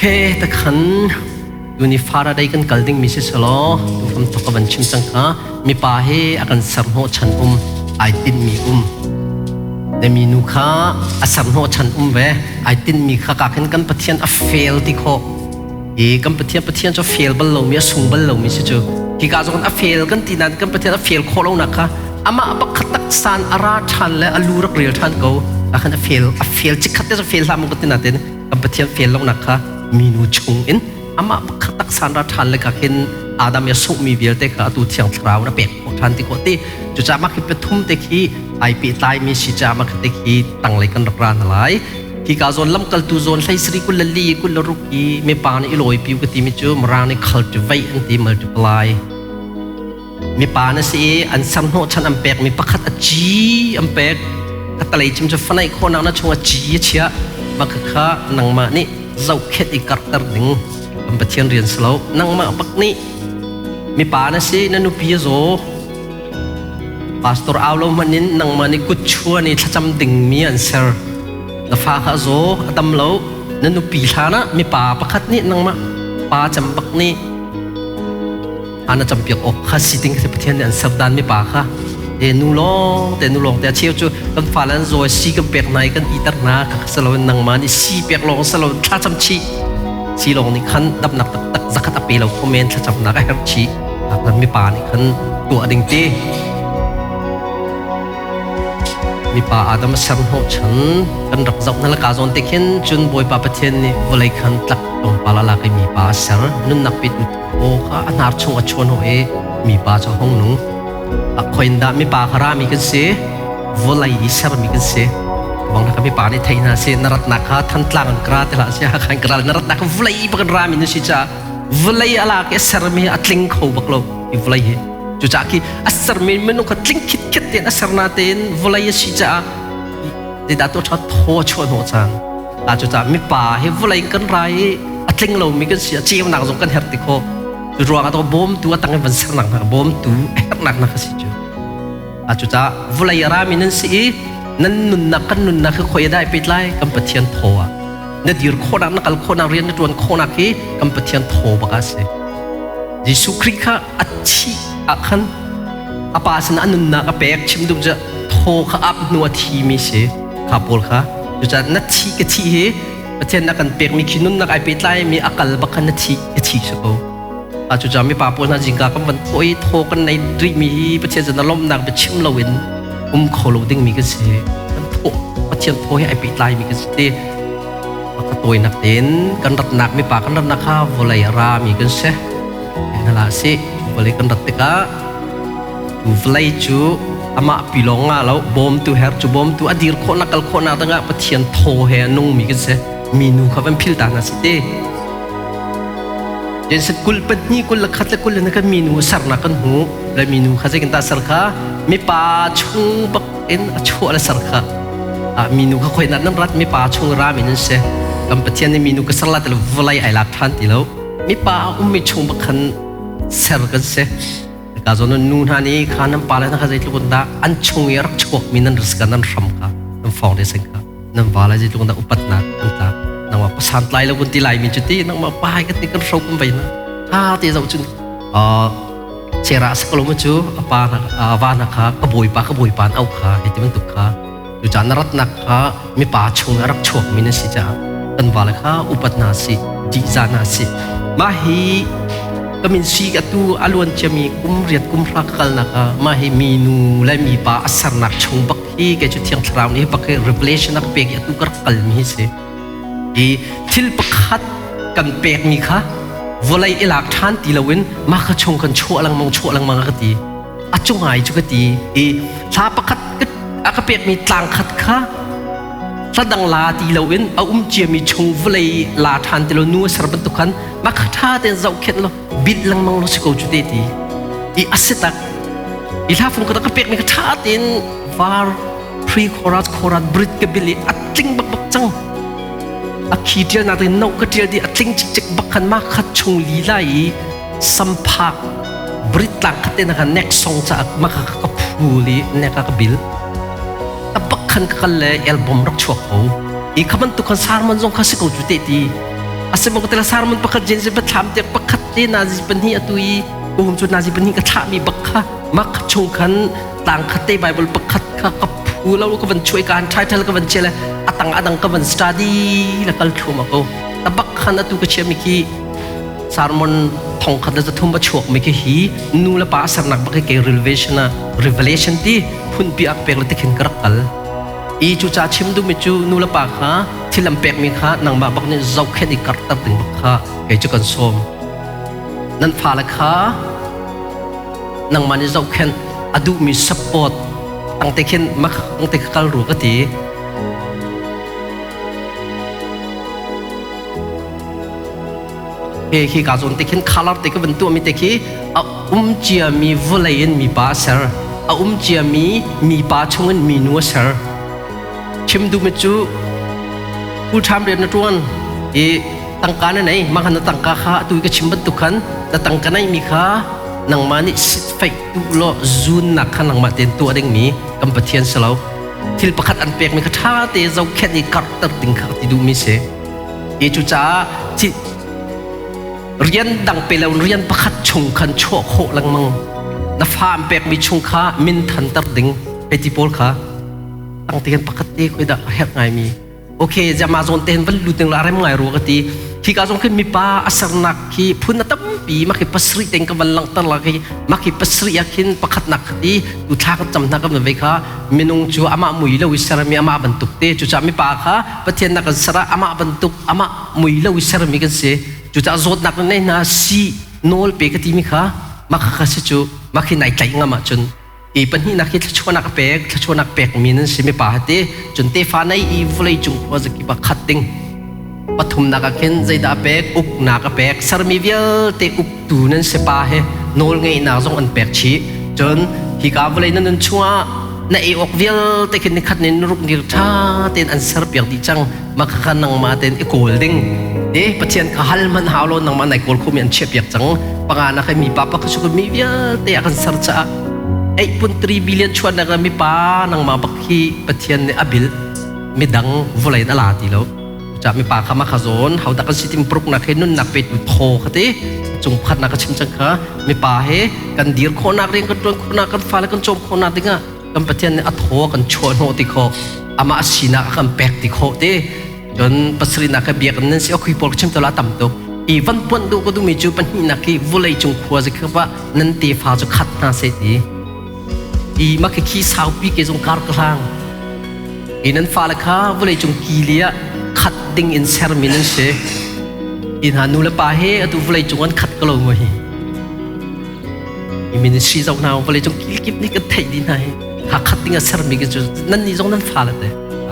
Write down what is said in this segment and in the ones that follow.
He takhan tuni Faraday kan kal ding mi si selaw tufam thok ka van chim cang kha mipa hi a kan ser hnawh chan um ai tinh mi um le mi nu kha a ser hnawh chan um ve ai tinh mi kha ka khin kan Pathian a fail ti khawh i kan Pathian Pathian cu fail bal lomi a sung bal lomi si cu hi ka zong a fail kan ti nain kan Pathian a fail khawh lo nak kha amah pakhat tak san a ra ṭhan le a lu rak rel ṭhan ko a khan a fail a fail chikkhat te cu fail hlah mu ka ti natin kan Pathian fail lo nak kha minu chung in amah pakhat tak san ra ṭhan le ka khin Adam ya sungmi vialte kha atu thiang thlarau na pek khawh ṭhan ti khawh ti cucaah mah khi pathum te khi ai pehtlai mi si caah mah te khi tanglei kan rak ra hna lai hi ka zawn lamkaltu zawn hlei sari kul le li kul le ruk i mipa nih i lawi piu ka ti mi cu mirang nih cultivate an ti multiply mipa na si i an ser hnawhchan an pek mi pakhat a ci an pek ka talei cim cu fanai khawhnak na chung a ci a chiah mah kha nangmah nih zohkhet i karhter ding kan Pathian rian si lo nangmah bak nih mipa na si na nupi a zaw pastor au lo hmanh in nangmah nih kut chuan i thlacam ding mi an ser na fa kha a zaw a dam lo na nupi hlan ah mipa pakhat nih nangmah pa cem bak nih ana campiak awk kha si ding khi Pathian nih an ser dan mi pa kha te nu lawng te nu lawng te a cheu cu kan fale an zawi si kan pek hna i kan iter hna kha salo in nangmah nih si pek lawng salo thlacam chih si lawng nih khan damnak taktak zakhat a pe lo kho men thlacamnak a herh chih mi pa nih khan tuah ding ti Mipa Adam a ser hnawhchan kan rak zoh na laka zawn te khin cun Bawipa Pathian nih vawlei khan tlak tlawmpal a lak i mipa a ser nunnak petu aw kha a hnar chung a chuan hawh i mipa cu a hung nung. A khoin dah mipa kha rami kan si vawlei i sermi kan si bang na mipa nih thei hna si na ratnak kha Thantlang an kra te hlah si Hakha in kra na ratnak kha vawlei bak in rami na si caah vawlei a lak i a sermi a tling kho bak lo i vawlei hi Cucaah khi a sermi minung kha tling khitkhet tein a ser natein vawlei a si caah zeidah tuah ṭha thaw a chuah hnawh cang. Cucaah mipa hi vawlei kan ra i a tling lomi kan si a ceunak zong kan herh ti khawh. Cu ruang ah bawmtu a tang in van sernak hna bawmtu a herhnak hna kha si cu. Cucaah vawlei a rami nan si i nan nunnak kan nunnak hi khoi a dai pet lai kan Pathian thaw ah. Na dir khawhnak na kal khawhnak rian na ṭuan khawhnak hi kan Pathian thaw bak a si. Jesuh Khrih kha a thih ah khan a pa sinah a nunnak a pek chim duh cu thaw kha ap hnu a thimi si kha pawl kha cucaah na thi ka thi hi Pathian na kan pekmi khi nunnak ai pehtlaimi a kal bak khan na thi ka thi si ko a cucaah mipa pawl hna zingka kan van thaw i thaw kan nei rihmi hi Pathian cu na lawmhnak biachim loin um kho lo dingmi kan si kan thaw Pathian thaw hi ai pehtlaimi kan si te Ka tawinak tein kan ratnak mipa kan ratnak kha vawlei a rami kan si. Hna si vawlei kan rat tikah vawlei cu amah pi lawng nga lo bawmtu her cu bawmtu a dir khawhnak kal khawhnak dingah Pathian thaw he a nungmi kan si. Minu kha van phil ta hna si ti. Jenset kul pahnih kul le khat le kul le kan minu sernak kan hmu. Le minu kha zeitin dah ser kha mipa chung bak in a chuah le ser kha minu kha khoi nan rat mipa chung ra mi nan si kan pathian nih minu ka ser la til vawlei ai lak than ti lo mipa a ummi chung bak khan ser kan si ka zon nu hna nih kha nan pa le na kha zeitluk in dah an chung i rak chuak mi nan risk nan hram kha nan fong de sing kha nan va le zeitluk in dah upatnak an tlak nangmah pasan tlai lo kun ti lai mi cu ti nangmah pa hai ka ti kan hro kun vai na tha te zo cun Sarah sakalom cu a pa a va hna kha ka bawipa ka bawipa an auh kha hei ti bantuk kha cucaah na ratnak kha mipa chung a rak chuakmi na si caah kan vale kha upat hna si ṭihzah hna si mah hi ka min si atu a luan ciami kum riat kum hra ka kalnak ah mah hi minu le mipa a sernak chung bak hi kei cu thiang thlarau nih bak hi revelation a ka pek i atu ka rak kalmi hi si I thil pakhat kan pekmi kha vawlei i lak ṭhan ti loin mah kha chung kan chuah lengmang chuah lengmang a ka ti. A cungai cu ka ti i thla pakhat a ka pekmi tlang khat kha hla dang la ti loin a um ciami chung vawlei la ṭhan ti lo nu a ser bantuk khan mah kha ṭha tein zohkhenh law bilh lengmang law si ko cu te ti. I a si tak. I hla fung ka pekmi kha ṭha tein var pre-chorus chorus brit ka bil i a tling bak bak cang a khi tial nak ding no ka tial di a tling cik cik bak khan ma khat chung li lai i samphak brit tlang khat te na ka next song cha ma kha ka phul i nek ka bil ta bak khan ka kal le album rak chuak ko i khaman tu khan sarman zong kha si ko cu te ti Asimo ka tela sermon pakhat Genesis pathlam tiak pakhat te nazi pahnih atu i um cu nazi pahnih ka thlahmi bak kha mak chung khan tlang khat te Bible pakhat kha ka phu lo ka van chuai ka han title ka van chia le atang adang ka van study la kal thum ko tabak khan atu ka chia mi khi sermon thong khat le zathum a chuak mi khi hi nu le pa sernak bak ke revelation a revelation ti phunpi ak pek le tikhin ka rak kal i cu ca chim duh mi cu nu le pa kha thil an pek mi kha nangmah bak nih zohkhenh i karter ding bak kha kei cu kan sawm nan fale kha nangmah nih zohkhenh a duhmi support tangte khin mak tangte kha kal ru ka ti. He khi ka zawn te khin color te ka van tuah mi te khi a um cia mi vawlei in mipa a ser a um cia mi mipa chung in minu a ser. Chim duh mi cu full time rian na tuan i tangka na nei mah na tangka kha atu ka chim bantuk khan na tangka nei mi kha nangmah nih sitfeih tu law zunnak kha nangmah tein tuah dingmi kan Pathian si lo. Thil pakhat an pekmi kha ṭha te zohkhenh i karhter ding kha ti duhmi si. I cucaah rian dang pe lo rian pakhat chung khan chuah khawh lengmang. Na fa an pekmi chung kha min thanter ding hei ti pawl kha tang te khan pakhat te khoi dah a herh ngaimi. Okay, jama zawn te hin van lut ding la rem ngai rua ka ti. Khi ka zong khin mipa a sernak khi phun a tampi mah khi pasarih teng ka van langhter la khi mah khi pasarih ah khin pakhat nak ti tu thla kan cam hna kan van vei kha minung cu amah mui lo i sermi amah bantuk te cucaah mipa kha Pathian nak kan ser ah amah bantuk amah mui lo i sermi kan si. Cucaah zawtnak na nei hna si nawl pe ka timi kha mah kha si cu mah khi nai tlaih ngam ahcun I pahnihnak hi thluachuahnak a pek, thluachuahnak pekmi nan si mipa hati, cun tefa nei i vawlei cung khua zakip ah khat ding. Pathumnak ah khin zeidah a pek, uknak a pek, sermi vialte uktu nan si pa he nawl ngeihnak zong an pek chih. Cun hika vawlei na nun chungah na ei awk vialte khin nikhat nin ruk nir ṭha tein an serpiak dih cang. Mah kha nangmah tein i kawl ding. E Pathian kha hal hmanh hau lo nangmah nai kawl khomi an chiahpiak cang. Panga nak mi pa pakhat cu mi vialte a kan ser caah 8.3 billion chuahnak ah mipa nangmah bak hi Pathian nih a bil midang vawlei in a la ti lo. Cucaah mipa kha mah kha zawn hodah kan si tim paruknak he nunnak petu thaw kha ti cung pakhatnak ka chim cang kha mipa he kan dir khawhnak rian kan ṭuan khawhnak kan fale kan cawm khawhnak dingah kan Pathian nih a thaw a kan chuah hnawh ti khawh amah a sinak a kan pek ti khawh ti cun pasarihnak ka biakinn nan si okhui pawl ka chim tala tam tuk i van puanh duh ka duhmi cu pahnihnak khi vulei cung khua zakip ah nan tefa cu khat hna seh ti i mah khi khi saupi ke zong kar ka hlang i nan fale kha vulei cung kili ah khat ding in sermi nan si i hna nu le pa he atu vulei cung an khat ko lo maw hi I ministry zoh hna vawlei cung kilkip nih kan theih dih hna hi kha khat ding a sermi khi cu nan nih zong nan fa le te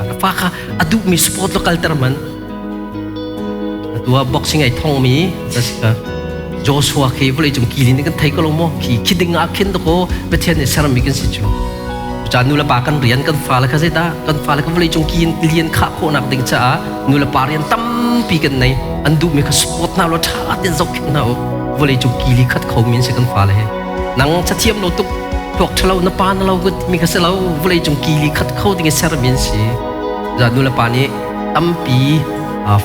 na fa kha a duhmi sport lo kalter man atu ah boxing ai thongmi ka Joshua khi vawlei cung kilin kan thei ko lo maw khi khi ding ah khin to ko Pathian nih sermi kan si cu ca nu le pa kan rian kan fa le kha zeidah kan fa le kan vawlei cung ki lian khah khawhnak ding caah nu le pa rian tampi kan nei an duhmi kha support hna law ṭha tein zohkhenh hna u vawlei cung kili khat kho mi an si kan fale he nang cathiam lo tuk tuak ṭhalo na pa na lo gut mi kha si lo vawlei cung kili khat kho ding i sermi an si za nu le pa nih tampi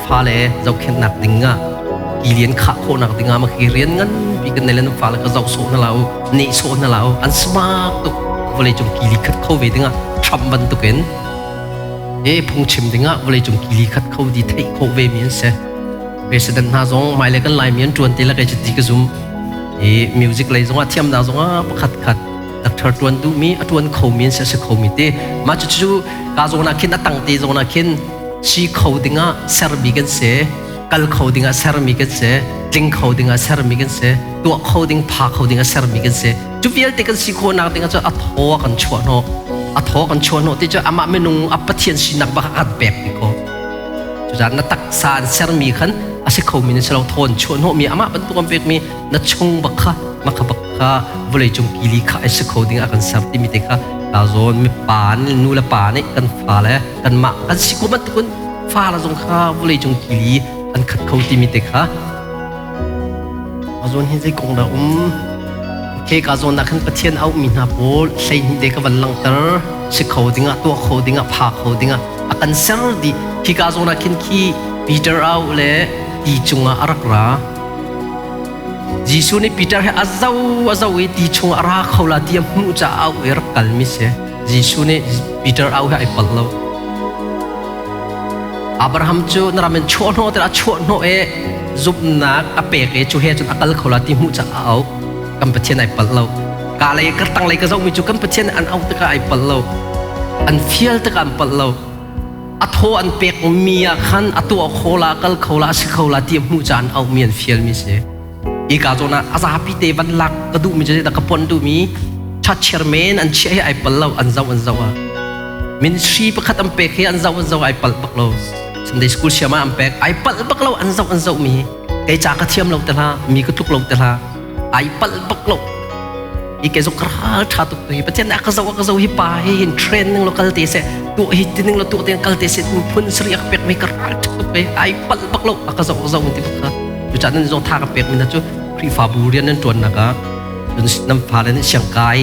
fale zohkhenhnak ding ah kilian khah khawhnak ding ah mah rian nganpi kan nei le nan fale ka zoh sawh hna la u neh sawh hna la u an smart tuk vawlei cung kili khat kho ve ding ah Trump bantukin e phungchim dingah vawleicung kili khat kho di theih khawh ve mi an si. President hna zong hmailei kan Laimi an ṭuan te la kai ti ka zum. I music lei zongah thiamnak zongah pakhat khat doctor ṭuan duhmi a ṭuan khomi an si a si khomi te. Mah cucu ka zawn ah khin a tang te zawn ah khin si kho dingah sermi kan si, kal kho dingah sermi kan si, tling kho dingah sermi kan si, tuah kho ding pha kho dingah sermi kan si. Cu vialte kan si khawhnak ding ahcun a thaw a kan chuah hnawh. A thaw kan chuah hnawh ti cu amah minung a Pathian sinak bak a kan pek ti ko. Cucaah na taksa an sermi khan a si khomi na si lo thaw an chuah hnawhmi amah bantuk an pekmi na chung bak kha makha bak kha vawlei cung kili kha ai si kho ding a kan ser timi te kha ta zawn mi pa nih nu le pa nih kan fa le kanmah kan si ko bantukun fa le zong kha vawlei cung kili an khat kho timi te kha A zawn hi zei kong dah um? Okay, ka zawn ah khan Pathian auhmi hna pawl 12 te ka van langhter. Si kho dingah, tuah kho dingah, pha kho dingah a kan ser dih. Khi ka zawn ah khin khi Peter au le ti cungah a rak ra. Jesuh nih Peter he a zo a zo i ti chungah a ra kho la ti a hmuh caah au i rak kalmi si. Jesuh nih Peter au he ai palh lo. Abraham cu na ram in chuah hnawh a chuah hnawh i zumhnak a pek i cu he cun a kal kho la ti hmuh caah a auh. Kan Pathian ai palh lo. Ka lei ka tang lei ka zohmi cu kan Pathian an auh tikah ai palh lo. An fial tikah an palh lo. A thaw an pek mi ah khan a tuah kho la kal kho la a si kho la ti a hmuh caan auhmi an fialmi si. Hi ka zawn ah a zapi te van lak ka duhmi cu ka pon duhmi church chairman an chiah hi ai pal lo an zoh an zoh ah ministry pakhat an pek hi an zoh an zoh ai pal bak lo Sunday school siam ah an pek ai pal bak lo an zoh an zoh mi kei ca ka thiam lo te hla mi ka tluk lo te hla ai pal bak lo hi ke zong ral tha tuk hi pathian a ka zo ka zo hi pa hi hin train ning lo kal te se tu hi tining lo tu te kal te se phun sri ak pek mi ka ral tha tuk ai pal bak lo a ka zo ka zo ti bak kha cu caan nan zong tha ka pek mi na cu Khrihfabu rian nan tuan nak ah nan fale nih siangkai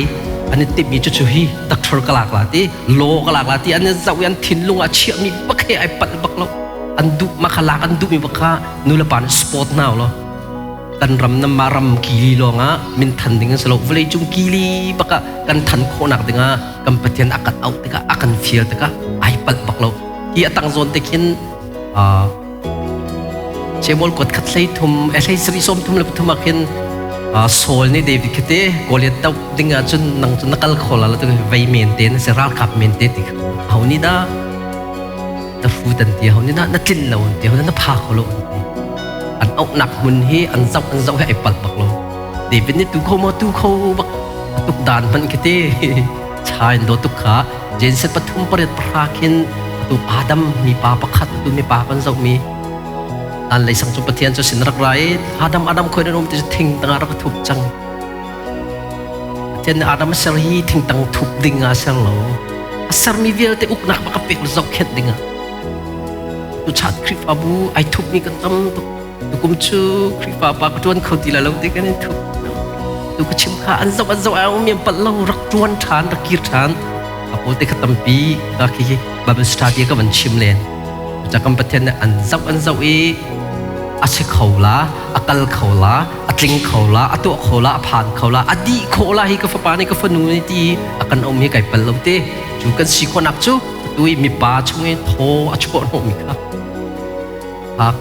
an i timh mi cu cu hi doctor ka lak la ti law ka lak la ti an zoh i an thinlung ah chiah mi bak he ai pal bak lo an duh ma kha lak an duh mi bak kha nu le pa nih sport hna lo kan ram na ma ram kili lawngah min than ding an si lo vawlei cung kili bak ah kan than khawhnak dingah kan Pathian a kan auh tikah a kan fial tikah ai palh bak lo hi a tang zawn te khin Samuel kuat khat hlei thum hlei sarih sawm thum le pathum ah khin Saul nih David khi te Goliath doh ding ah cun nang cu na kal kho la tu vei men te na si ralkap men te ti ho ni dah na fu tan ti ho ni dah na tlin lo an ti ho na pha kho lo an ti an auhnak hmun hi an zoh an zoh hi ai palh bak lo David nih tu kho maw tu kho bak tuk dan hman khi te cha in do tuk kha Genesis pathum pariat pahra khin atu Adam mipa pakhat atu mipa kan zoh mi tan lei sang cu Pathian cu sin rak ra i Adam Adam khoi nan um ti thing tangah rak thup cang Pathian nih Adam a ser hi thing tang thup ding ah a ser lo a sermi vialte uknak bak a pek zohkhenh ding ah Tuchan Khrihfabu ai thupmi kan tam tuk. Tukum cu Khrihfa pa ka ṭuan kho ti lai lo ti kan in thup. Tu ka chim kha an zoh an zoh ai um mi palh lo rak ṭuan ṭhan rak kir ṭhan. A pawl te kha tampi ka khi Bible study ka van chim len. Cucaah kan Pathian nih an zoh an zoh i a si kho la, a kal kho la, a tling kho la, a tuah kho la, a phan kho la, a dih kho la hi ka fapa nih ka fanu nih ti a kan um hi kai pal lo te. Cu kan si khawhnak cu atu i mipa chung i thaw a chuah hnawhmi kha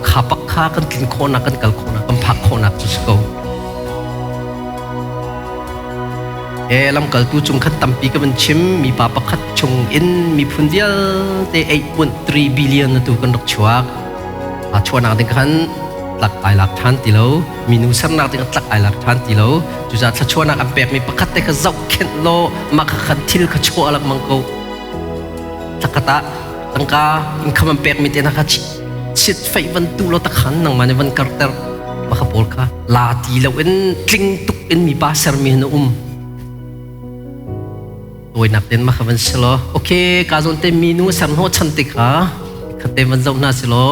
kha pak kha kan tlin khawhnak kan kal khawhnak kan phak khawhnak cu si ko e lamkaltu chung khan tampi ka van chim mipa pakhat chung in miphun vialte 8.3 billion atu kan rak chuak a chuahnak ding khan tlak ai lak ṭhan ti lo minu sernak ding tlak ai lak ṭhan ti lo cucaah thluachuahnak an pekmi pakhat te kha zohkhenh law mah kha khan thil kha chuah lengmang ko Thlakhat ah tangka income an pekmi te hna kha chit feih van tu law takhan nangmah nih van karter maka pawl kha la ti lo in tling tuk in mipa sermi hin a um tawinak ten maka van si law okay ka zawn te minu ser hnawh chan te kha khatte van zoh hna si law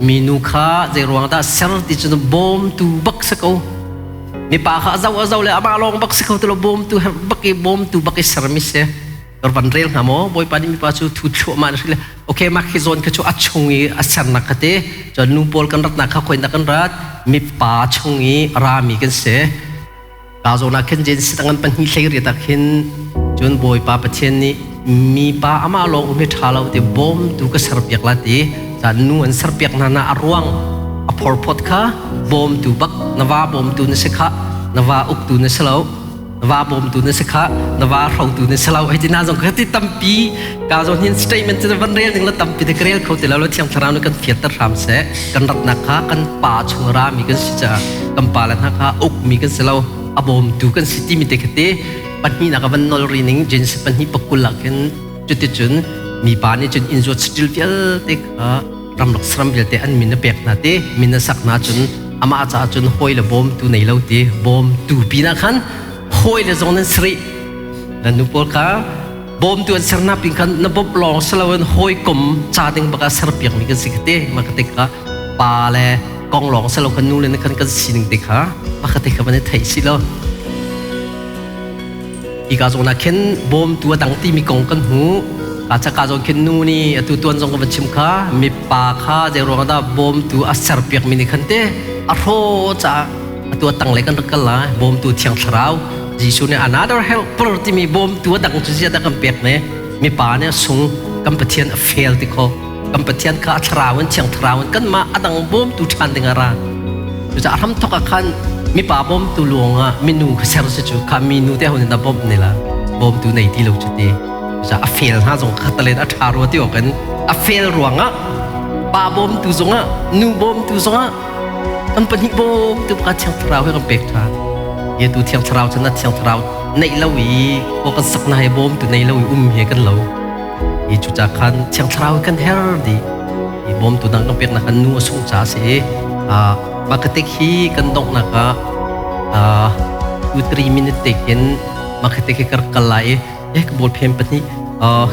minu kha zei ruang dah ser ti cun bawmtu bak si ko mipa kha a zoh a zoh le amah lawng bak si kho ti lo bawmtu herh bak i bawmtu bak i sermi si van rel hnga maw bawipa nih mipa cu thu thluahmah na hril okay mah khi zawn kha cu a chung i a sernak kha te cun nu pawl kan ratnak kha khoin kan rat mipa chung i rami kan si ka zawn ah khin Genesis angan pahnih hlei riat ah khin cun bawipa pathian nih mipa amah lawng um hi ṭha lo ti bawmtu ka serpiak la ti caan nu an serpiak hna na a ruang a phorphot kha bawmtu bak na va bawmtu na si kha na va uktu na si lo na va bawmtu na si kha na va hrotu na si lo hei ti na zong ka ti tampi ka zong hin statement cu van rel ning la tampi te ka rel kho ti lo lo thiang thlarau nih kan fiatter hram seh kan ratnak kha kan pa chung ra mi kan si caah kan pa le hna kha uk mi kan si lo a bawmtu kan si ti mi te kha te pahnih nak van nol ri ning Genesis pahnih pakul ah khin cuticun mipa nih cun inn zuat saṭil vialte kha ramlak saram vialte an min a pek hna ti min a sak hna cun amah caah cun hawi le bawmtu nei lo ti bawmtu pinah khan hawi le zong nan sari na nu pawl kha bawmtu an ser hna pin khan na bawmh lawng si loin hawikom ca ding baka serpiak mi kan si kha te ma ka te kha pa le kong lawng si lo khan nu le na khan kan sining te kha ma ka te kha van i theih si lo Hika zawn ah khin bawmtu a dang timi kong kan hmu. Ka chaka zong khin nu nih atu tuan zong ka van chim kha mipa kha zei ruang dah bawmtu a serpiak mi nih khan te a hraw caah atu a tanglei kan rak kal lai bawmtu thiang thlarau Jesuh nih another helper timi bawmtu a dang cu zia dah kan pek ne mipa nih a sung kan Pathian a fail ti kho kan Pathian kha a thlarau in thiang thlarau in kanmah a dang bawmtu ṭhan ding a ra. Cucaah hramthok ah khan mipa bawmtu luang ah minu kha ser si cu kha minu te hun in a bawmh ne la bawmtu nei ti lo cu ti. Cucaah a fel hna zong kha talen a ṭha rua ti awk in a fel ruangah pa bawmtu zongah nu bawmtu zongah kan pahnih bawmtu ka thiang thlarau he kan pek ṭhan. Ye tu thiang thlarau cu na thiang thlarau neih lo i aw kan sak na he bawmtu nei lo i um he kan lo. I cucaah khan Thiang Thlarau kan her dih. I bawmtu dang kan peknak kan nu a sung ca a si i mah katik hi kan donghnak ah 2-3 minute te khin mah katik hi ka rak kal lai i eh ka ball phen pahnih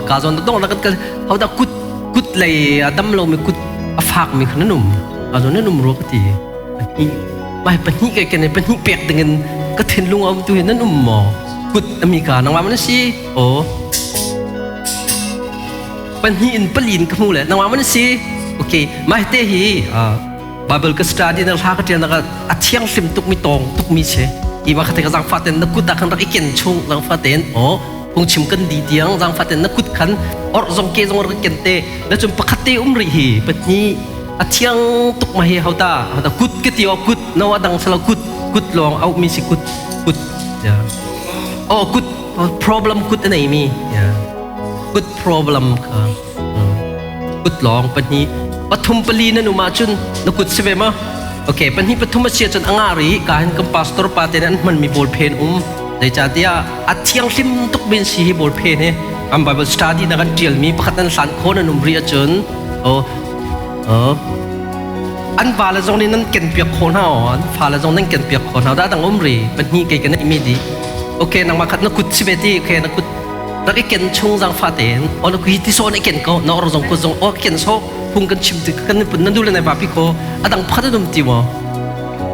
ka zawn donghnak kan kal hodah kut kut lei a dam lomi kut a fakmi kha nan um ka zawn nan um rua ka ti pahnih mai pahnih kai ken pahnih pek dingin ka thinlung a um tu hi nan um maw kut ami ka nangmah man si aw pahnih in pali in ka hmu le nangmah man si okay mai te hi Bible ka study na hla ka tial na a thianghlim tuk mi tawng tuk mi si i ma khate ka zangfa ten na kut ah khan rak i ken chung zangfa ten aw phungchim kan di tiang zangfa ten na kut khan or zong ke zong rak ken te na cun pakhat te um rih hi pahnih a thiang tuk ma hi hauta hauta kut ka ti o kut no adang salo kut kut lawng au mi si kut kut ya oh kut problem kut a nei mi ya kut problem kha kut lawng pahnih pathum pali nan um ahcun na kut si ve ma okay pahnih pathum a si ahcun a nga ri ka hin kan pastor pa te an hman mi ball phen um zeicahtiah a thianghlim tuk bin si hi ball phen hi an bible study na kan tial mi pakhat nan hlan kho nan um ri ahcun oh oh an va le zong nih nan ken piak khawh hna an fa le zong nan ken piak khawh hna dah dang um ri pahnih kei kan mi di okay nangmah khat na kut si ve ti okay na kut rak i ken chung zang fa tein on ku hi ti so na ken ko na or zong ko zong o ken so phung kan chim ti kan pun nan du le nai va pi ko adang pakhat an um ti mo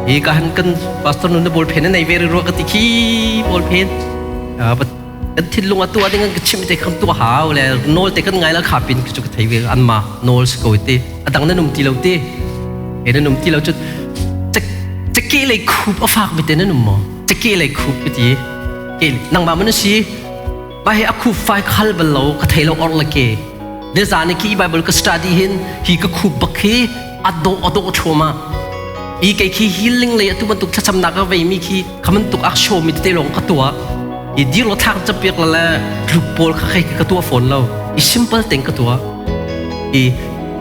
hi ka han kan pastor nun na bol phen nei ve ru ka ti khi bol phen kan thinlung a tuah ding kan chim te kham tuah hau le nawl te kan ngai la kha pin chu ka thei ve an ma nawl si ko te adang nan um ti lo te e nan um ti lo chu chake lei khup a fak mi te nan um mo chake lei khup ti ke nangmah man si ba he a khup fai khal bal lo ka thei lo or la ke ne zan ki bible ka study hin hi ka khup bak hi ado ado thoma i kei khi healing lei atu bantuk thlacamnak ka vei mi khi khaman tuk ak show mi te long ka tua i dir lo thak chapiak la le group pawl kha khei ka tua phone lo i simple teng ka tua i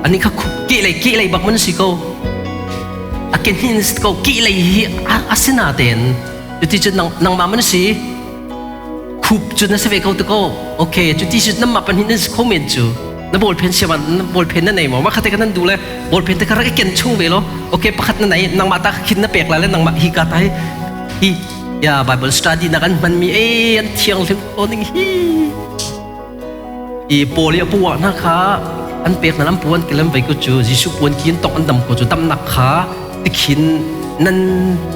ani kha khup ke lei ke lei bak man si ko a ken hin ko ke lei hi asina ten cuti cu nang nangmah man si khup cu na si ve ko te ko okay cuti cu namah pan hin nan si kho men cu na ball pen siaman na ball pen na nei maw ma khate ka nan du le ball pen te ka rak i ken chung ve lo okay pakhat na nei nangmah ta khin na pek la le nangmah hi ka ta hi hi ya bible study na kan hman mi e an thiang hlim ko ning hi i paul i a puah hna kha an pek na lam puan kilam vei ko cu Jesuh puan kin tong an dam ko cu damnak kha tikhin nan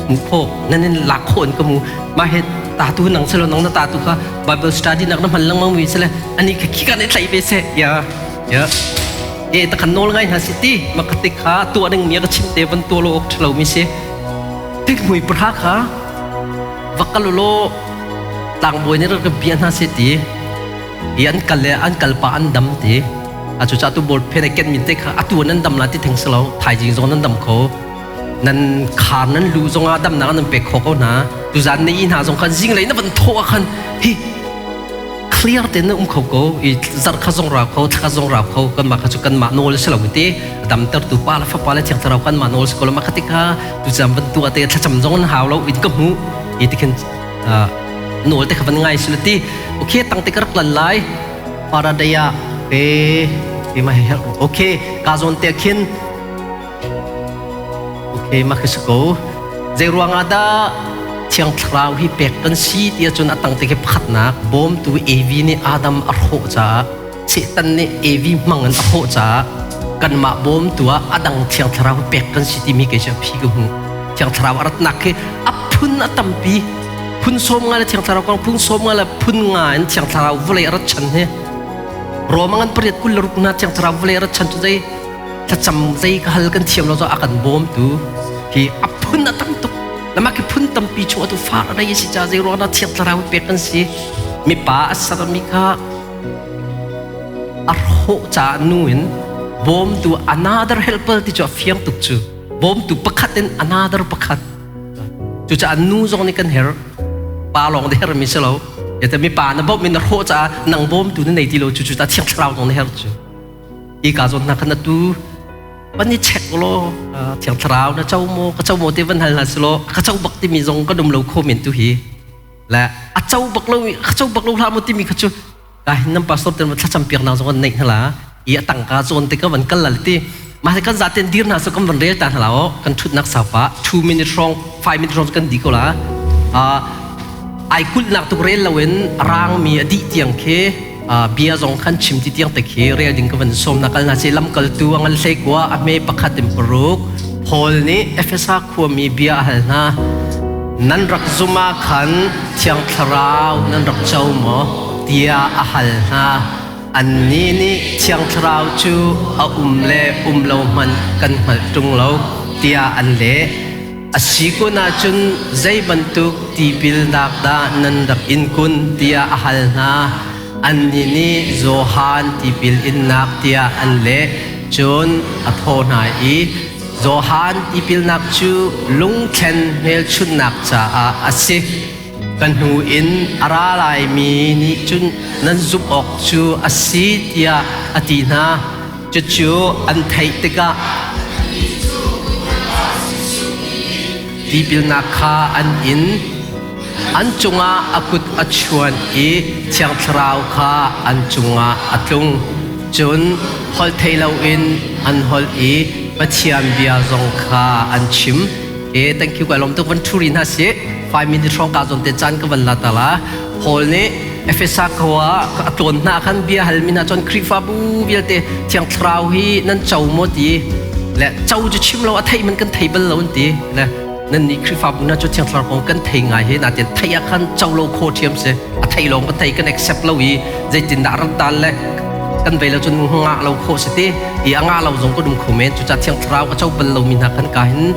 hmu khawh nan in lak khawh in ka mu mah he ta tu nang selo nang na ta tu kha bible study nak na hman lengmang mi sele ani kha khi kan i thlai ve se ya ya e ta khan nawl ngai hna si ti ma ka tik kha tua ding mi ka chim te van tua lo ok thalo mi si tik mui pra kha vakalolo tlangbawi nih rak bia hna se ti i an kal le an kal pa an dam ti a cu tu bol phen ken min te kha atu nan dam la ti theng selo thaijing zong nan dam kho nan khar nan lu zong ah damnak nan pek kho ko hna tu zan nei hna zong khan zing lei na van tho ah khan hi clear te na um kho ko i zar kha zong ra kho thla zong ra kho kan ma kha chu kan ma nawl selo te damter tu pa la fa pa le thiang thlarau kan ma nawl ko ma kha tikha tu jam van tu ate thlacam zong an hau lo in ka hmu i tikhin nawl te kha van ngai sila ti okay tang te ka rak lan lai paradaya pe pe ma he okay ka zon te khin okay ma khi ko zei ruangah dah thiang thlarau hi pek kan si ti ahcun a tang te khi pakhatnak bawmtu Evi nih Adam a hrawh caah Satan nih Evi hmang in a hrawh caah kanmah bawmtu ah a dang thiang thlarau pek kan si timi kei cu a phi ka hmu. Thiang thlarau a ratnak khi a phun a tampi. Phun sawm nga le thiang thlarau kong phun sawm nga le phun nga in thiang thlarau vawlei a rat chan hi. Roma ngan pariat 26 na Thiang Thlarau vawlei rat chan cu zei thlacam zei ka hal kan thiam lo cu a kan bawmtu hi a phun a tam tuk. Lama khi phun tampi chung atu far a rei si ca zei ruang dah Thiang Thlarau pek kan si. Mipa a sermi kha a hrawh caah nu in bawmtu another helper ti cu a fiang tuk cu. Bawmtu pakhat in another pakhat. Cucaah nu zong nih kan her. Pa lawng na hermi si lo. Yata mi pa na bawmh in na hrawh caah nang bawmtu na nei ti lo cu cu ta Thiang Thlarau zong na her cu. Hi ka zawn hna khan atu van i check law Thiang Thlarau na co maw ka co maw te van hal hna si law ka co bak timi zong kan um lo kho men tu hi. Le a co bak lo ka co bak lo hlah maw timi kha cu ka hin nan pastor ten thlacam piak nak zong an neih hna la i a tangka zawn te ka van kal lal ti mah kan zaten dir hna so kan van rel ta hna la o kan thutnak saupa 2 minute hrawng 5 minute hrawng kan di ko la ai kulhnak tuk rel loin rangmi a dih tiang khi bia zong khan chim ti tiang te khi rel ding ka van som na kal na si lamkaltu a ngal hlei kua a hme pakhat in paruk Paul nih Efesa khuami bia a hal hna nan rak zum ah khan Thiang Thlarau nan rak co maw tiah a hal hna. Annih nih Thiang Thlarau cu a um le um lo hmanh kan hngalh ṭung lo tiah an leh. A si kun ahcun zei bantuk tipilnak dah nan rak in kun tiah a hal hna. Annih nih Johan tipil innak tiah an leh. Cun a thawh hna i Johan tipilnak cu lungthlen hmelchunhnak caah a si. Ka hnu in a ra laimi nih cun nan zumh awk cu a si tiah a ti hna. Cucu an theih tikah tipilnak kha an in. An cungah a kut a chuan i Thiang Thlarau kha an cungah a tlung. Cun holh thei loin an holh i Pathian bia zong kha an chim. E thank you ka lom tuk van thu ri hna si. 5 minute hrawng ka zon te caan ka van la ta la. Paul nih Efesa khua a tlawn hna khan bia halmi hna cun Khrihfabu vialte Thiang Thlarau hi nan co maw ti le co cu chim lo a theih man kan thei bal lo an ti le nan nih Khrihfabu hna cu Thiang Thlarau kong kan thei ngai hi natin theih ah khan co lo kho ṭhiam si a thei lawng kan thei kan accept lo i zeitindah rat dan le kan vei lo cun ngah lo khawh si ti i a ngah lo zong kan um kho men cucaah Thiang Thlarau a co bal lomi hna khan ka hin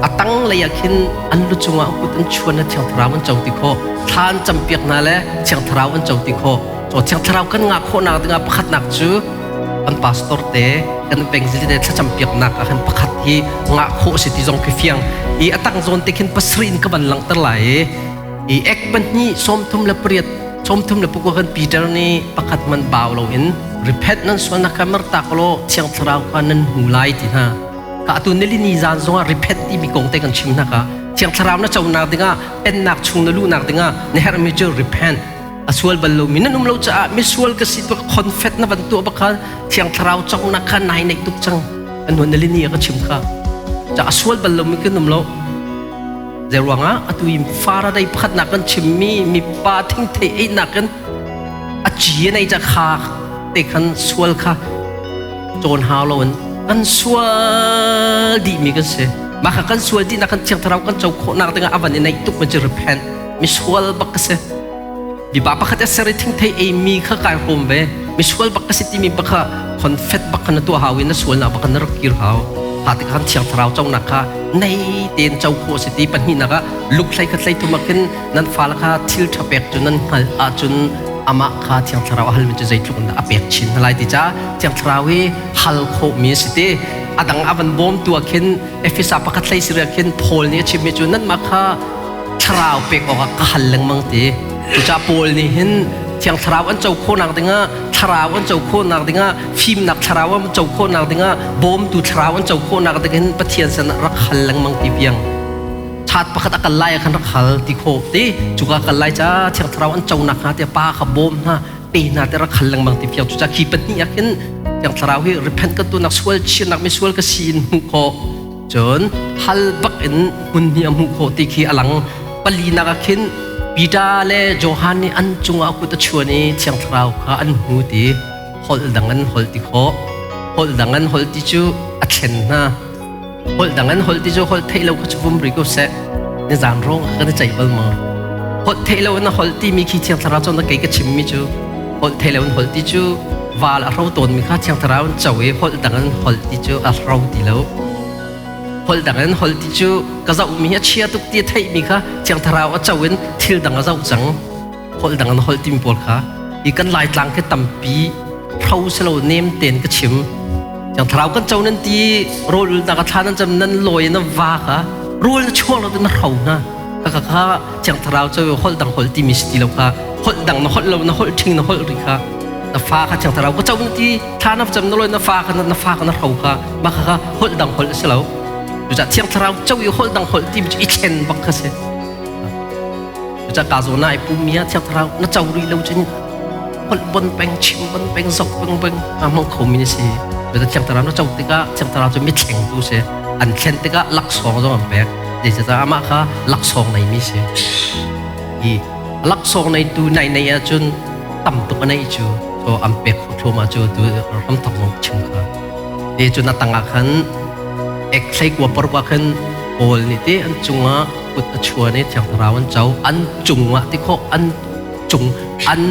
a tang lei ah khin an lu cungah kut an chuan le Thiang Thlarau an co ti khawh thla an campiak hna le Thiang Thlarau an co ti khawh so Thiang Thlarau kan ngah khawhnak dingah pakhatnak cu kan pastor te kan evangelist te thlacam piaknak ah khan pakhat hi ngah khawh si ti zong khi fiang i a tang zawn te khin pasarih in ka van langhter lai i i ek pahnih 38 34 kan Peter nih pakhat man bau lo in repent nan sualnak kha mertak law Thiang Thlarau kha nan hmu lai ti hna ka atu nilini zan zongah repent timi kong te kan chim hna ka Thiang Thlarau na conak dingah pennak chung na luhnak dingah na herhmi cu repent a sual bal lomi nan um lo caah misual ka si tu confess na van tuah bak kha Thiang Thlarau cawknak kha nai neih tuk cang an huan nilini a ka chim kha ca a sual bal lomi kan um lo zei ruangah atu i Faraday pakhat nak kan chimmi mipa thingthei ei nak in a ci nei ca kha te khan sual kha cawn hau lo in kan sual dih mi kan si mah kha kan sual dih nak kan Thiang Thlarau kan co khawh nak dingah a van i neih tuk man cu repent misual bak ka si mipa pakhat a ser i thingthei ei mi kha kai hrawm ve misual bak ka si timi bak kha confess bak kha na tuah hau i na sualnak bak kha na rak kir hau ha ti khan Thiang Thlarau conak kha nei tein co khawh si ti pahnihnak ah luk hlei khat hlei thum ah khin nan fale kha thil ṭha pek cu nan hngalh ahcun amah kha Thiang Thlarau a halmi cu zeitluk in dah a pek chin hna lai ti ca Thiang Thlarau hi hal khawhmi a si ti a dang a van bawmtu ah khin Efesa pakhat hlei siri ah khin Paul nih a chimmi cu nanmah kha Thlarau pek awkah ka hal lengmang ti cucaah Paul nih hin Thiang Thlarau an co khawhnak dingah Thlarau an co khawhnak dingah fimnak Thlarau an co khawhnak dingah bawmtu Thlarau an co khawhnak dingin Pathian sin ah rak hal lengmang ti piang chat pakhat a kal lai ah khan rak hal ti khawh ti cuka kal lai ca Thiang Thlarau an co nak hnga te pa kha bawm hna pe hna te rak hal lengmang ti fiang cuca khi pahnih ah khin Thiang Thlarau hi repent ka tunak sual chirnak mi sual ka si in hmuh khawh cun hal bak in hmun hi a hmuh khawh ti khi a lang palinak ah khin Peter le Johan nih an cungah kut a chuan i Thiang Thlarau kha an hmu ti holh dang an holh ti khawh holh dang an holh ti cu a thlen hna holh dang an holh ti cu holh theih lo kha cu vum ri ko seh ni zan rong kan i ceih bal maw holh theih lo in a holh timi khi Thiang Thlarau cu na kei ka chimmi cu holh theih lo in holh ti cu. Val a hro tawnmi kha Thiang Thlarau in co i holh dang in holh ti cu a hro ti lo. Holh dang in holh ti cu ka zohmi hi a chia tuk ti a theihmi kha Thiang Thlarau a co in thil dang a zoh cang. Holh dang in holh timi pawl kha hi kan Laitlang khi tampi hro silo nem tein ka chim. Thiang Thlarau kan co nan ti rawl ulnak a thla nan cam nan lawi na va kha rawl na chuak lo na hro hna. Kha kha Thiang Thlarau cu holh dang holh timi si ti lo kha holh dang na holh lo na holh ṭhing na holh ri kha na fa kha Thiang Thlarau ka co na ti thla na cam na lawi na fa kha na fa kha na hro kha mah kha kha holh dang holh a si lo. Cucaah Thiang Thlarau co i holh dang holh timi cu i thlen bak kha si. Cucaah ka zawn ah i pummi ah Thiang Thlarau na co rih lo cun holh bon peng chim bon peng zok peng peng aa hmang khomi na si. Cucaah Thiang Thlarau na co tikah Thiang Thlarau cu mithlengtu si. An thlen tikah laksawng zong an pek. Zeicahtiah amah kha laksawng neimi si. I laksawng neitu nai nei ahcun tam tuk a neih cu so an pek kho thluahmah cu tu ram thok zong chim kha. Te cu na tangah khan ek thlei kua paruk ah khan Paul nih te an cungah kut a chuan i Thiang Thlarau an co an cungah ti khawh an cung an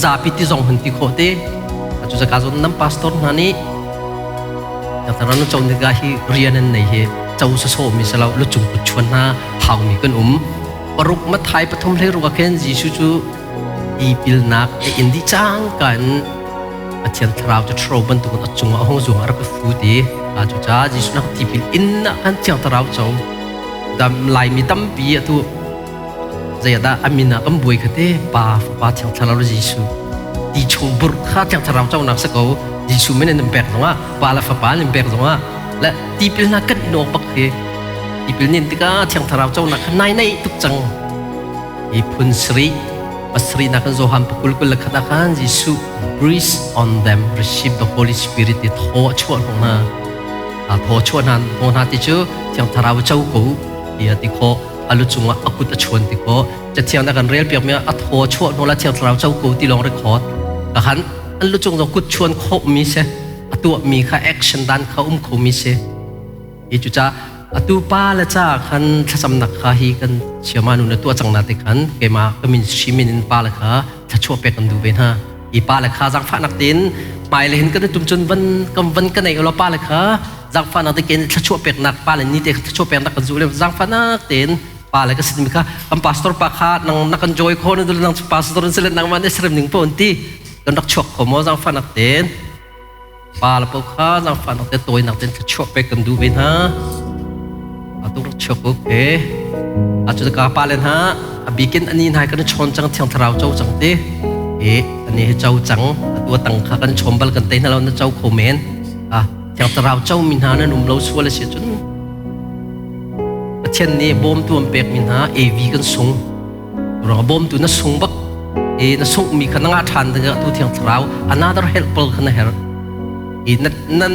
zapi ti zong hun ti khawh te cu zaka zawn nan pastor hna nih Thiang Thlarau nan co ni ka hi rian an nei hi co sawsawh mi si lo lucung kut chuan hna haumi kan um paruk Matthai pathum hlei ruk ah khin Jesuh cu tipilnak a in dih cangka in Pathian Thlarau cu ṭhuro bantukin a cungah a hung zuang a rak i fu ti cucaah Jesuh nak tipil in ah khan Thiang Thlarau co dam Laimi tampi atu zeidah a min ah kan buai kha te Pa Fapa Thiang Thlarau Jesuh ti chung burh kha Thiang Thlarau conak si ko Jesuh min in pek zongah Pa le Fapa in pek zongah le tipil hna kan in awk bak hi tipil nin tikah Thiang Thlarau conak kha nai nei tuk cang hi phun sarih pasarih nak kan Johan pakul kul le khat ah khan Jesuh breathe on them receive the Holy Spirit ti thaw a chuah hnawh hna a thaw chuah hna hnawh hna ti cu Thiang Thlarau co ko ti a ti khawh a lu cungah a kut a chuan ti khawh cathiang na kan rel piak mi a thaw chuah hnu la Thiang Thlarau co ko ti lawng record ka khan an lu cung zong kut chuan khawh mi se a tuah mi kha action dan kha um kho mi se hi cu ca atu pa le ca khan thlacamnak kha hi kan chiama nu na tuah cang na te khan keima ka min shimin in pa le kha thlachuah pek kan duh ve hna i pa le kha zaangfahnak tein hmai le hin kan tum cun van kan van ka nei lo pa le kha zaangfahnak te ken thlachuah peknak pa le ni te thlachuah peknak kan zu le zaangfahnak tein pa le ka sin mi kha kan pastor pa kha nang na kan joy kho na dul nang pastor in sile nang ma ne srem ning po ti kan rak chuak kho mo zaangfahnak tein Pa le paoh kha zaangfahnak te tawinak tein thluachuah pek kan duh ve hna. Atu rak chuak uk he. Atu ka pa le hna a bikin ani hna kan chawn cang thiang thlarau co cang te. E ani hi co cang atu tang kha kan chom bal kan te hna lo na co kho men. Ah thiang thlarau co mi hna nan um lo sual a si cun Pathian nih bawmtu an pek mi hna AV kan sung. Ruang bawmtu na sung bak i na sunghmi kha na ngah ṭhan ding tu thiang thlarau another helper kha na herh i na na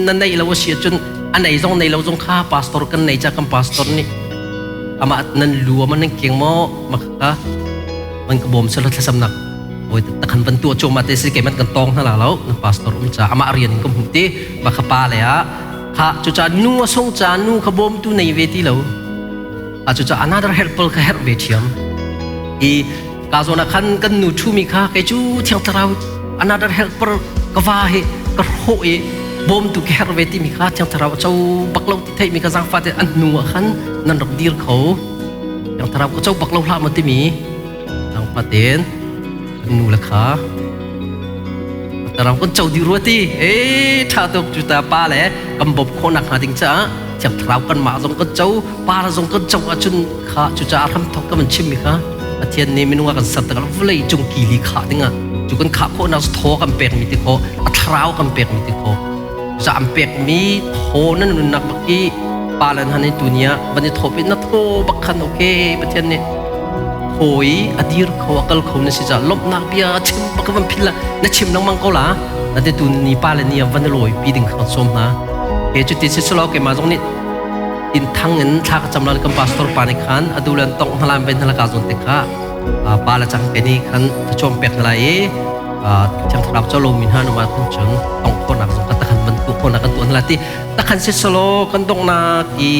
na neih lo a si ahcun a nei zong nei lo zong kha pastor kan nei ca kan pastor nih amah nan lu ama nan keng maw makha man ka bawm selo thlasamnak oi takhan van tu choma te si ke man kan tong hna la lo na pastor um cha ama rian in ka hmu ti makha pa le a kha chu cha nu a sung cha nu kha bawm tu nei ve ti lo A cucaah another helper kha herh ve ṭhiam. I ka zawn ah khan kan nu ṭhumi kha kei cu Thiang Thlarau another helper ka va hi ka hrawh i bawmtu ka herh ve timi kha Thiang Thlarau a co bak lo ti theihmi ka zaangfah te an hnu ah khan nan rak dir kho. Thiang Thlarau ka co bak lo hlah maw timi zaangfah tein kan nu le kha Thlarau kan co dih rua ti e ṭha tuk cu ta pa le kan bawmh khawhnak hnga ding caah Thiang Thlarau kanmah zong kan co pa zong kan co ahcun kha cucaah hramthok ka van chimmi kha Pathian nih minung a kan ser tikah vawlei cung kili khah dingah cu kan khah khawhnak thaw kan pekmi ti kho a thlarau kan pekmi ti kho cucaah an pekmi thaw nan nunnak bak i pa le hna nih tuni ah van i thawp i na thaw bak khan okay Pathian nih hawi a dir kho a kal kho na si caah lawmhnak bia chim bak van phil la na chim lengmang ko la na te tu ni pa le ni ah van i lawi pi ding kha kan sawm hna he cuti si selaw keimah zong nih in thang in thla ka cam la kan pastor pa nih khan adu le tong hna lam ven hna ka zon te kha pa le chang ke ni khan thachom pek hna lai i thiang thlarau cholo mi hna numa khan chun tong khonak zong ka takhan ban tu khonak kan tuan la ti takhan se solo kan dongnak i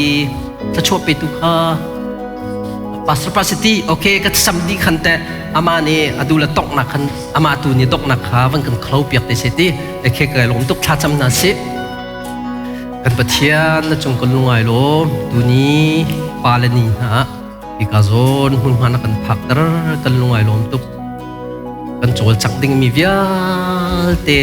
thlachuah pe tu kha Pastor pa si ti okay ka sam di khan te ama nih adu le tongh nak khan ama tu nih dok nak kha van kan khlo piak te se ti ekhe ka lom tuk thla cam na si. Kan Pathian na cung kan lungai lawm tuni pa le ni hna hika zawn hmunhma na kan phakter kan lungai lawm tuk. Kan cawlcangh dingmi vialte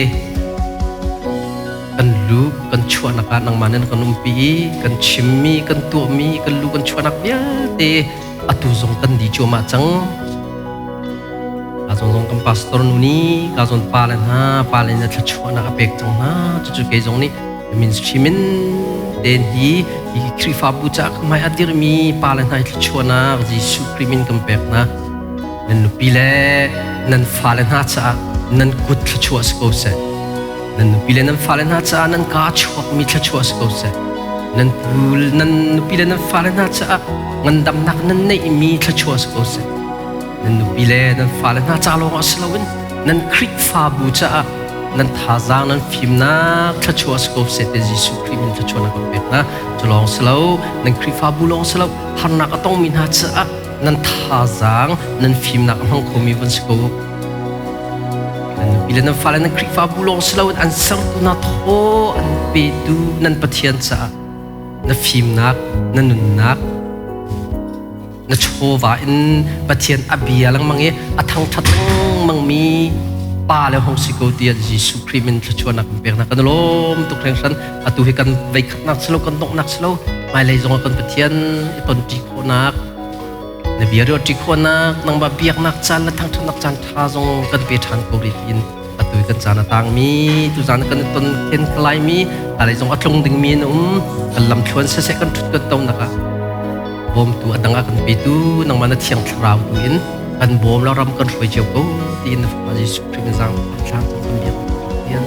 kan lu kan chuahnak ah nangmah nih na kan umpi i kan chimmi kan tuahmi kan lu kan chuahnak vialte atu zong kan di cuahmah cang. Ka zawn zong kan pastor nu nih ka zawn pa le hna pa le na thluachuahnak a pek cang hna. Cucu kei zong nih ministry min ten hi hi Khrihfabu caah ka hmai a dirmi pa le hna hi thluachuahnak Jesuh Khrih min kan pek hna. Nan nupi le nan fale hna caah nan kut thluachuah si ko seh. Nan nupi le nan fale hna caah nan kaa chuakmi thluachuah si ko seh. Nan pu nan nupi le nan fale hna caah ngandamnak nan neihmi thluachuah si ko seh. Nan nupi le nan fale hna ca lawng ah si loin nan Khrihfabu caah nan thazaang nan fimnak thluachuah si ko seh ti Jesuh Khrih min thluachuahnak kan pek hna. Cu lawng si lo, nan Khrihfabu lawng si lo, harnak a tongmi hna caah nan thazaang nan fimnak a hmang khomi van si ko. Nan nupi le nan fale nan Khrihfabu lawng si loin an sertu na thaw an petu nan Pathian caah na fimnak, na nunnak, na chawva in Pathian a bia lengmang i a thangṭhat lengmangmi pa le hong si ko tiah Jesuh Khrih min thluachuahnak kan pek hna. Kan lawm tuk hringhran. Atu hi kan veikhatnak si lo, kan donghnak si lo. Hmailei zongah kan Pathian i tonṭi khawhnak, na bia ruahṭi khawhnak, nangmah biaknak caan le thangṭhatnak caan ṭha zong kan pe ṭhan ko rih tiin atu kan caan a tangmi tuzan kan i ton khen kalaimi hmailei zong a tlung dingmi an um kan lamthluan siseh kan ṭhut kan tonak ah bawmtu a dang ah kan petu nangmah na thiang thlarau tu in kan bawm la ram kan hruai cio ko tiin na fapa Jesuh Khrih min zaang thlang kan biak Pathian.